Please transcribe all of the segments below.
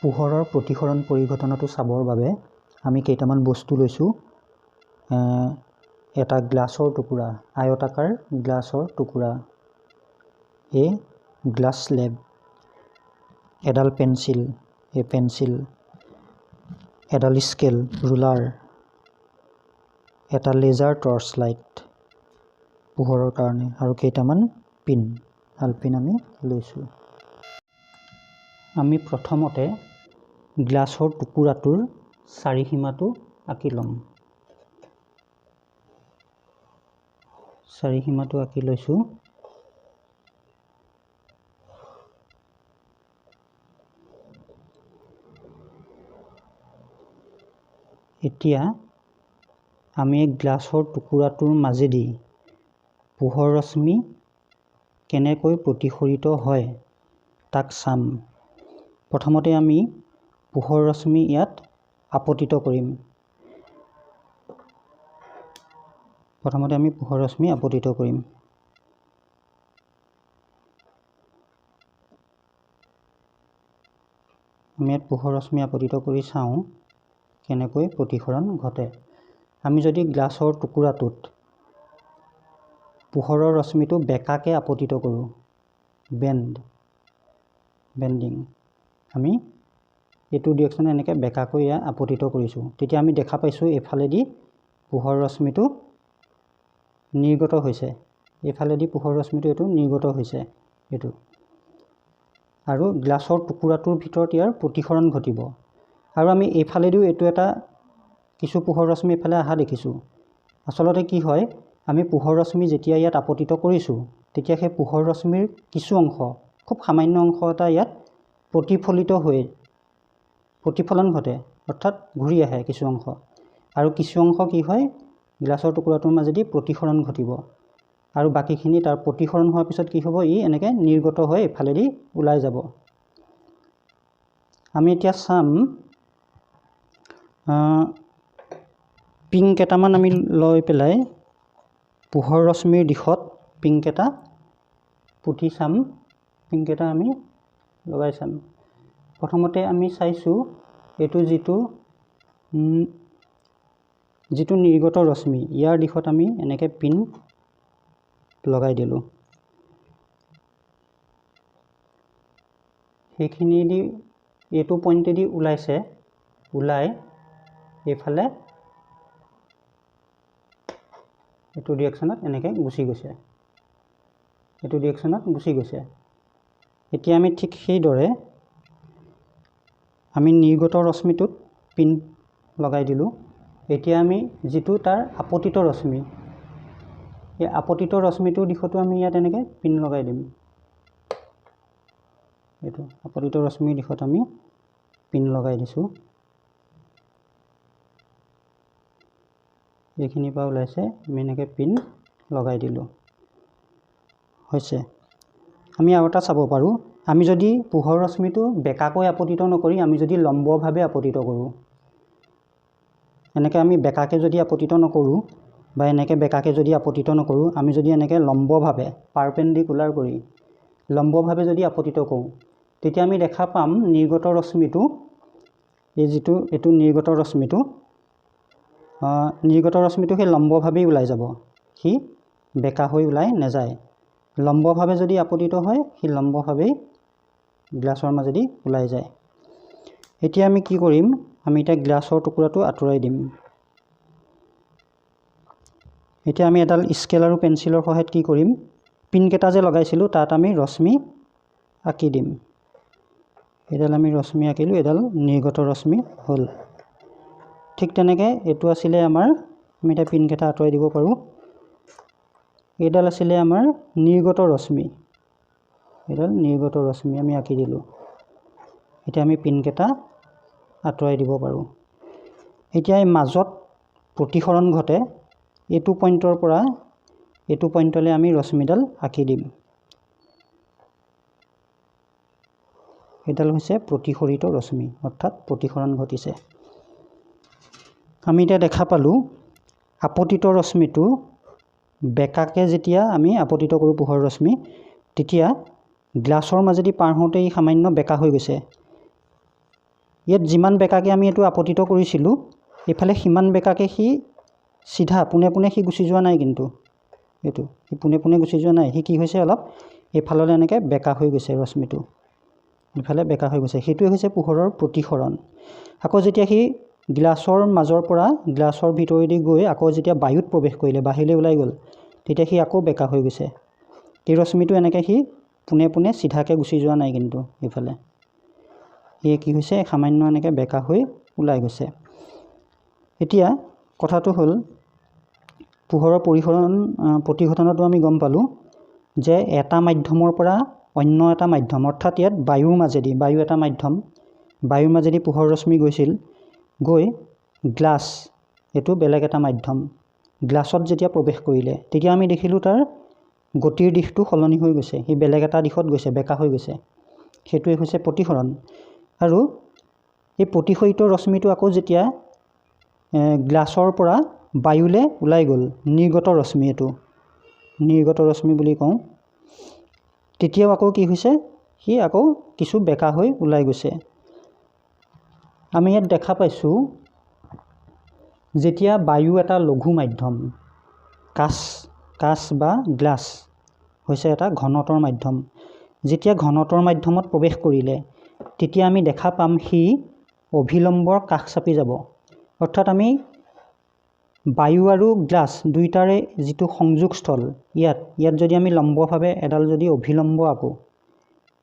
পোহৰৰ প্ৰতিসৰণ পৰিঘটনাটো চাবৰ বাবে আমি কেইটামান বস্তু লৈছোঁ। এটা গ্লাছৰ টুকুৰা, আয়তাকাৰ গ্লাছৰ টুকুৰা, এ গ্লাছ স্লেব, এডাল পেঞ্চিল, এ পেঞ্চিল, এডাল স্কেল ৰুলাৰ, এটা লেজাৰ টৰ্চ লাইট পোহৰৰ কাৰণে, আৰু কেইটামান পিন, আলপিন আমি লৈছোঁ। আমি প্ৰথমতে গ্লাছৰ টুকুৰাটোৰ চাৰিসীমাটো আঁকি ল'ম। চাৰিসীমাটো আঁকি লৈছোঁ। এতিয়া আমি গ্লাছৰ টুকুৰাটোৰ মাজেদি পোহৰ ৰশ্মি কেনেকৈ প্ৰতিসৰিত হয় তাক চাম। প্ৰথমতে আমি পোহৰ ৰশ্মি ইয়াত আপতিত কৰিম। প্ৰথমতে আমি পোহৰ ৰশ্মি আপতিত কৰিম। আমি ইয়াত পোহৰ ৰশ্মি আপতিত কৰি চাওঁ কেনেকৈ প্ৰতিসৰণ ঘটে। আমি যদি গ্লাছৰ টুকুৰাটোত পোহৰৰ ৰশ্মিটো বেঁকাকৈ আপতিত কৰোঁ, বেণ্ডিং, আমি এইটো ডিৰেকশ্যনে এনেকৈ বেঁকাকৈ ইয়াত আপতিত কৰিছোঁ, তেতিয়া আমি দেখা পাইছোঁ এইফালেদি পোহৰ ৰশ্মিটো নিৰ্গত হৈছে। এইফালেদি পোহৰ ৰশ্মিটো এইটো নিৰ্গত হৈছে এইটো, আৰু গ্লাছৰ টুকুৰাটোৰ ভিতৰত ইয়াৰ প্ৰতিসৰণ ঘটিব। আৰু আমি এইফালেদিও এইটো এটা কিছু পোহৰ ৰশ্মি এইফালে অহা দেখিছোঁ। আচলতে কি হয়, আমি পোহৰ ৰশ্মি যেতিয়া ইয়াত আপতিত কৰিছোঁ, তেতিয়া সেই পোহৰ ৰশ্মিৰ কিছু অংশ, খুব সামান্য অংশ এটা ইয়াত প্ৰতিফলিত হৈ প্ৰতিফলন ঘটে, অৰ্থাৎ ঘূৰি আহে কিছু অংশ, আৰু কিছু অংশ কি হয় গ্লাছৰ টুকুৰাটোৰ মাজেদি প্ৰতিসৰণ ঘটিব, আৰু বাকীখিনি তাৰ প্ৰতিসৰণ হোৱাৰ পিছত কি হ'ব, ই এনেকৈ নিৰ্গত হৈ এইফালেদি ওলাই যাব। আমি এতিয়া চাম, পিং কেইটামান আমি লৈ পেলাই পোহৰ ৰশ্মিৰ দিশত পিং কেইটা পুতি চাম, পিং কেইটা আমি লগাই চাম। প্ৰথমতে আমি চাইছোঁ এইটো যিটো নিৰ্গত ৰশ্মি, ইয়াৰ দিশত আমি এনেকৈ পিন লগাই দিলোঁ। সেইখিনি দি এইটো পইণ্টেদি ওলাইছে, ওলাই এইফালে এইটো ডিৰেকশ্যনত এনেকৈ গুচি গৈছে, এইটো ডিৰেকশ্যনত গুচি গৈছে। এতিয়া আমি ঠিক সেইদৰে আমি নিৰ্গত ৰশ্মিটোত পিন লগাই দিলোঁ। এতিয়া আমি যিটো তাৰ আপতিত ৰশ্মি, এই আপতিত ৰশ্মিটোৰ দিশতো আমি ইয়াত এনেকৈ পিন লগাই দিম। এইটো আপতিত ৰশ্মিৰ দিশত আমি পিন লগাই দিছোঁ। এইখিনিৰ পৰা ওলাইছে, আমি এনেকৈ পিন লগাই দিলোঁ, হৈছে। আমি আৰু এটা চাব পাৰোঁ, আমি যদি পোহৰ ৰশ্মিটো বেঁকাকৈ আপতিত নকৰি আমি যদি লম্বভাৱে আপতিত কৰোঁ, এনেকৈ আমি বেঁকাকৈ যদি আপতিত নকৰোঁ বা এনেকৈ বেঁকাকৈ যদি আপতিত নকৰোঁ, আমি যদি এনেকৈ লম্বভাৱে পাৰপেণ্ডিকুলাৰ কৰি লম্বভাৱে যদি আপতিত কৰোঁ, তেতিয়া আমি দেখা পাম নিৰ্গত ৰশ্মিটো, এই যিটো এইটো নিৰ্গত ৰশ্মিটো, নিৰ্গত ৰশ্মিটো সেই লম্বভাৱেই ওলাই যাব, সি বেঁকা হৈ ওলাই নাযায়। লম্বভাৱে যদি আপতিত হয়, সি লম্বভাৱেই গ্লাছৰ মাজেদি ওলাই যায়। এতিয়া আমি কি কৰিম, আমি এতিয়া গ্লাছৰ টুকুৰাটো আঁতৰাই দিম। এতিয়া আমি এডাল স্কেল আৰু পেঞ্চিলৰ সহায়ত কি কৰিম, পিনকেইটা যে লগাইছিলোঁ তাত আমি ৰশ্মি আঁকি দিম। এডাল আমি ৰশ্মি আঁকিলোঁ, এডাল নিৰ্গত ৰশ্মি হ'ল। ঠিক তেনেকৈ এইটো আছিলে আমাৰ, আমি এতিয়া পিনকেইটা আঁতৰাই দিব পাৰোঁ। এইডাল আছিলে আমাৰ নিৰ্গত ৰশ্মি, এইডাল নিৰ্গত ৰশ্মি আমি আঁকি দিলোঁ। এতিয়া আমি পিনকেইটা আঁতৰাই দিব পাৰোঁ। এতিয়া এই মাজত প্ৰতিসৰণ ঘটে, এইটো পইণ্টৰ পৰা এইটো পইণ্টলৈ আমি ৰশ্মিডাল আঁকি দিম। এইডাল হৈছে প্ৰতিসৰিত ৰশ্মি, অৰ্থাৎ প্ৰতিসৰণ ঘটিছে। আমি এতিয়া দেখা পালোঁ আপতিত ৰশ্মিটো বেঁকাকৈ যেতিয়া আমি আপতিত কৰোঁ পোহৰ ৰশ্মি, তেতিয়া গ্লাছৰ মাজেদি পাৰ হওঁতে ই সামান্য বেঁকা হৈ গৈছে। ইয়াত যিমান বেকাকৈ আমি এইটো আপতিত কৰিছিলোঁ, এইফালে সিমান বেকাকৈ সি চিধা পোনে পোনে সি গুচি যোৱা নাই। কিন্তু এইটো সি পোনে পোনে গুচি যোৱা নাই, সি কি হৈছে, অলপ এইফাললৈ এনেকৈ বেকা হৈ গৈছে, ৰশ্মিটো ইফালে বেকা হৈ গৈছে। সেইটোৱে হৈছে পোহৰৰ প্ৰতিসৰণ। আকৌ যেতিয়া সি গ্লাছৰ মাজৰ পৰা গ্লাছৰ ভিতৰেদি গৈ আকৌ যেতিয়া বায়ুত প্ৰৱেশ কৰিলে, বাহিৰলৈ ওলাই গ'ল, তেতিয়া সি আকৌ বেকা হৈ গৈছে। এই ৰশ্মিটো এনেকৈ সি পোনে পোনে চিধাকৈ গুচি যোৱা নাই, কিন্তু এইফালে সি কি হৈছে, সামান্য এনেকৈ বেকা হৈ ওলাই গৈছে। এতিয়া কথাটো হ'ল, পোহৰৰ পৰিসৰণ প্ৰতিঘটনাটো আমি গম পালোঁ যে এটা মাধ্যমৰ পৰা অন্য এটা মাধ্যম, অৰ্থাৎ ইয়াত বায়ুৰ মাজেদি, বায়ু এটা মাধ্যম, বায়ুৰ মাজেদি পোহৰ ৰশ্মি গৈছিল, গৈ গ্লাছ, এইটো বেলেগ এটা মাধ্যম, গ্লাছত যেতিয়া প্ৰৱেশ কৰিলে, তেতিয়া আমি দেখিলোঁ তাৰ গতিৰ দিশটো সলনি হৈ গৈছে, সি বেলেগ এটা দিশত গৈছে, বেকা হৈ গৈছে। সেইটোৱে হৈছে প্ৰতিসৰণ। আৰু এই প্ৰতিসৰিত ৰশ্মিটো আকৌ যেতিয়া গ্লাছৰ পৰা বায়ুলৈ ওলাই গ'ল, নিৰ্গত ৰশ্মি, এইটো নিৰ্গত ৰশ্মি বুলি কওঁ, তেতিয়াও আকৌ কি হৈছে, সি আকৌ কিছু বেকা হৈ ওলাই গৈছে। আমি ইয়াত দেখা পাইছোঁ, যেতিয়া বায়ু এটা লঘু মাধ্যম, কাঁচ বা গ্লাছ হৈছে এটা ঘনতৰ মাধ্যম, যেতিয়া ঘনতৰ মাধ্যমত প্ৰৱেশ কৰিলে, তেতিয়া আমি দেখা পাম সি অভিলম্বৰ কাষ চাপি যাব। অৰ্থাৎ আমি বায়ু আৰু গ্লাছ দুয়োটাৰে যিটো সংযোগস্থল, ইয়াত যদি আমি লম্বভাৱে এডাল যদি অভিলম্ব আঁকো,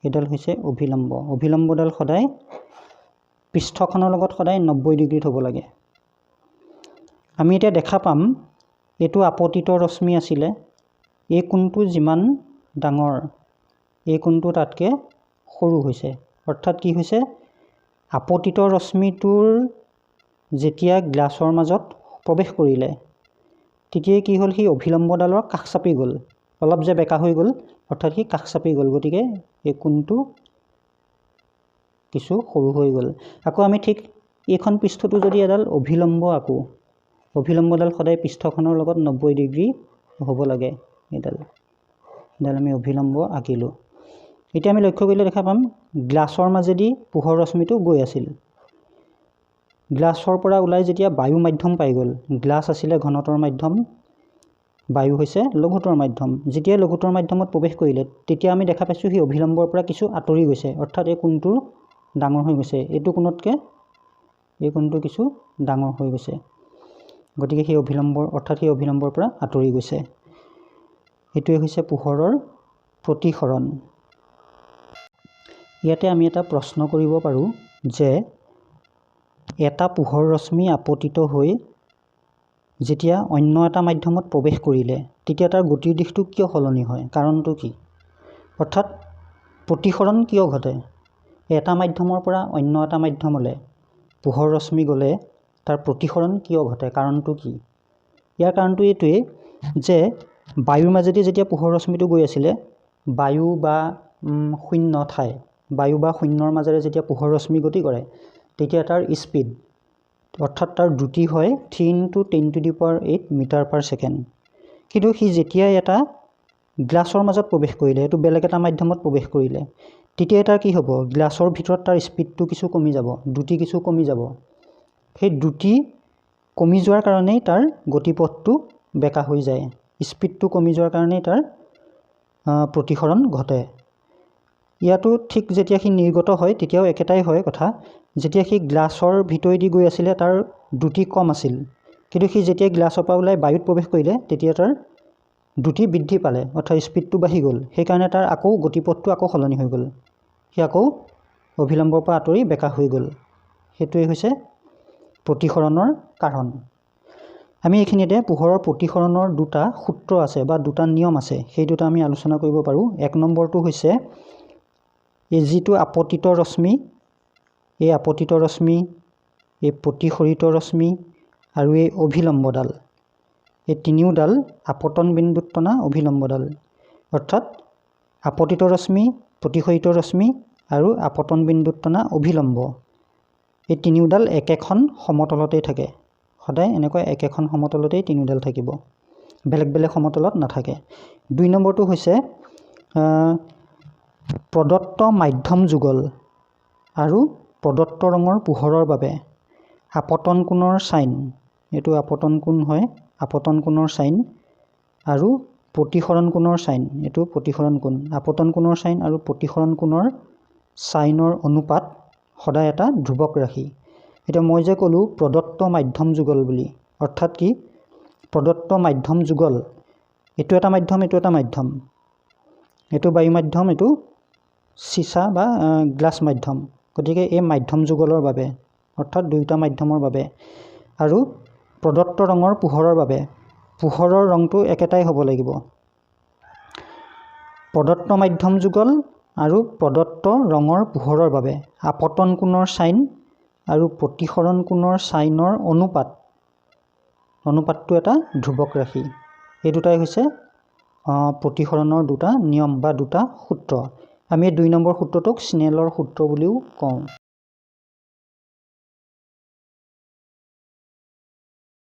এইডাল হৈছে অভিলম্ব, অভিলম্বডাল সদায় পৃষ্ঠখনৰ লগত সদায় 90 ডিগ্ৰীত হ'ব লাগে। আমি এতিয়া দেখা পাম এইটো আপতিত ৰশ্মি আছিলে, এই কোণটো যিমান ডাঙৰ, এই কোণটো তাতকৈ সৰু হৈছে। অৰ্থাৎ কি হৈছে, আপতিত ৰশ্মিটোৰ যেতিয়া গ্লাছৰ মাজত প্ৰৱেশ কৰিলে, তেতিয়াই কি হ'ল, সি অভিলম্বডালৰ কাষ চাপি গ'ল, অলপ যে বেকা হৈ গ'ল, অৰ্থাৎ সি কাষ চাপি গ'ল, গতিকে এই কোণটো কিছু সৰু হৈ গ'ল। আকৌ আমি ঠিক এইখন পৃষ্ঠটো যদি এডাল অভিলম্ব আঁকো, অভিলম্বডাল সদায় পৃষ্ঠখনৰ লগত 90 ডিগ্ৰী হ'ব লাগে, এডাল আমি অভিলম্ব আঁকিলোঁ। এতিয়া আমি লক্ষ্য কৰিলে দেখা পাম গ্লাছৰ মাজেদি পোহৰ ৰশ্মিটো গৈ আছিল, গ্লাছৰ পৰা ওলাই যেতিয়া বায়ু মাধ্যম পাই গ'ল, গ্লাছ আছিলে ঘনতৰ মাধ্যম, বায়ু হৈছে লঘুতৰ মাধ্যম, যেতিয়াই লঘুতৰ মাধ্যমত প্ৰৱেশ কৰিলে, তেতিয়া আমি দেখা পাইছোঁ সি অভিলম্বৰ পৰা কিছু আঁতৰি গৈছে, অৰ্থাৎ এই কোণটো ডাঙৰ হৈ গৈছে, এইটো কোণতকৈ এই কোণটো কিছু ডাঙৰ হৈ গৈছে, গতিকে সেই অভিলম্বৰ, অৰ্থাৎ সেই অভিলম্বৰ পৰা আঁতৰি গৈছে। এইটোৱে হৈছে পোহৰৰ প্ৰতিসৰণ। ইয়াতে আমি এটা প্ৰশ্ন কৰিব পাৰোঁ যে এটা পোহৰ ৰশ্মি আপতিত হৈ যেতিয়া অন্য এটা মাধ্যমত প্ৰৱেশ কৰিলে, তেতিয়া তাৰ গতিৰ দিশটো কিয় সলনি হয়, কাৰণটো কি, অৰ্থাৎ প্ৰতিসৰণ কিয় ঘটে? এটা মাধ্যমৰ পৰা অন্য এটা মাধ্যমলৈ পোহৰ ৰশ্মি গ'লে তাৰ প্ৰতিসৰণ কিয় ঘটে, কাৰণটো কি? ইয়াৰ কাৰণটো এইটোৱেই যে বায়ুৰ মাজেদি যেতিয়া পোহৰ ৰশ্মিটো গৈ আছিলে, বায়ু বা শূন্য ঠাই, বায়ু বা শূন্যৰ মাজেৰে যেতিয়া পোহৰ ৰশ্মি গতি কৰে, তেতিয়া তাৰ স্পীড, অৰ্থাৎ তাৰ দ্ৰুতি হয় 3 × 10⁸ মিটাৰ পাৰ ছেকেণ্ড। কিন্তু সি যেতিয়াই এটা গ্লাছৰ মাজত প্ৰৱেশ কৰিলে, এইটো বেলেগ এটা মাধ্যমত প্ৰৱেশ কৰিলে, তেতিয়াই তাৰ কি হ'ব, গ্লাছৰ ভিতৰত তাৰ স্পীডটো কিছু কমি যাব, দ্ৰুতি কিছু কমি যাব। সেই দ্ৰুতি কমি যোৱাৰ কাৰণেই তাৰ গতিপথটো বেকা হৈ যায়, স্পীডটো কমি যোৱাৰ কাৰণেই তাৰ প্ৰতিসৰণ ঘটে। ইয়াতো ঠিক যেতিয়া সি নিৰ্গত হয়, তেতিয়াও একেটাই হয় কথা, যেতিয়া সি গ্লাছৰ ভিতৰেদি গৈ আছিলে তাৰ দ্ৰুতি কম আছিল, কিন্তু সি যেতিয়া গ্লাছৰ পৰা ওলাই বায়ুত প্ৰৱেশ কৰিলে, তেতিয়া তাৰ দ্ৰুতি বৃদ্ধি পালে, অৰ্থাৎ স্পীডটো বাঢ়ি গ'ল, সেইকাৰণে তাৰ আকৌ গতিপথটো আকৌ সলনি হৈ গ'ল, সি আকৌ অভিলম্বৰ পৰা আঁতৰি বেকা হৈ গ'ল। সেইটোৱেই হৈছে প্ৰতিসৰণৰ কাৰণ। আমি এইখিনিতে পোহৰৰ প্ৰতিসৰণৰ দুটা সূত্ৰ আছে বা দুটা নিয়ম আছে, সেই দুটা আমি আলোচনা কৰিব পাৰোঁ। এক নম্বৰটো হৈছে এই যিটো আপতিত ৰশ্মি, এই আপতিত ৰশ্মি, এই প্ৰতিসৰিত ৰশ্মি আৰু এই অভিলম্বডাল, এই তিনিওডাল আপতন বিন্দুত টনা অভিলম্বডাল, অৰ্থাৎ আপতিত ৰশ্মি, প্ৰতিসৰিত ৰশ্মি আৰু আপতন বিন্দুত টনা অভিলম্ব, এই তিনিওডাল একেখন সমতলতেই থাকে, সদায় এনেকুৱা একেখন সমতলতেই তিনিওডাল থাকিব, বেলেগ বেলেগ সমতলত নাথাকে। দুই নম্বৰটো হৈছে প্ৰদত্ত মাধ্যম যুগল আৰু প্ৰদত্ত ৰঙৰ পোহৰৰ বাবে আপতন কোণৰ চাইন, এইটো আপতন কোণ হয়, আপতন কোণৰ চাইন আৰু প্ৰতিসৰণ কোণৰ চাইন, এইটো প্ৰতিসৰণ কোণ, আপতন কোণৰ চাইন আৰু প্ৰতিসৰণ কোণৰ চাইনৰ অনুপাত সদায় এটা ধ্ৰুৱক ৰাশি। এতিয়া মই যে ক'লোঁ প্ৰদত্ত মাধ্যম যুগল বুলি, অৰ্থাৎ কি প্ৰদত্ত মাধ্যম যুগল, এইটো এটা মাধ্যম, এইটো এটা মাধ্যম, এইটো বায়ু মাধ্যম, এইটো চিচা বা গ্লাছ মাধ্যম। গতিকে এই মাধ্যম যুগলৰ বাবে, অৰ্থাৎ দুয়োটা মাধ্যমৰ বাবে আৰু প্ৰদত্ত ৰঙৰ পোহৰৰ বাবে, পোহৰৰ ৰংটো একেটাই হ'ব লাগিব। প্ৰদত্ত মাধ্যম যুগল আৰু প্ৰদত্ত ৰঙৰ পোহৰৰ বাবে আপতন কোণৰ চাইন আৰু প্ৰতিসৰণ কোণৰ চাইনৰ অনুপাত, অনুপাতটো এটা ধ্ৰুৱক ৰাশি। এই দুটাই হৈছে প্ৰতিসৰণৰ দুটা নিয়ম বা দুটা সূত্ৰ। আমি এই 2 নম্বৰ সূত্ৰটোক স্নেলৰ সূত্ৰ বুলিও কওঁ।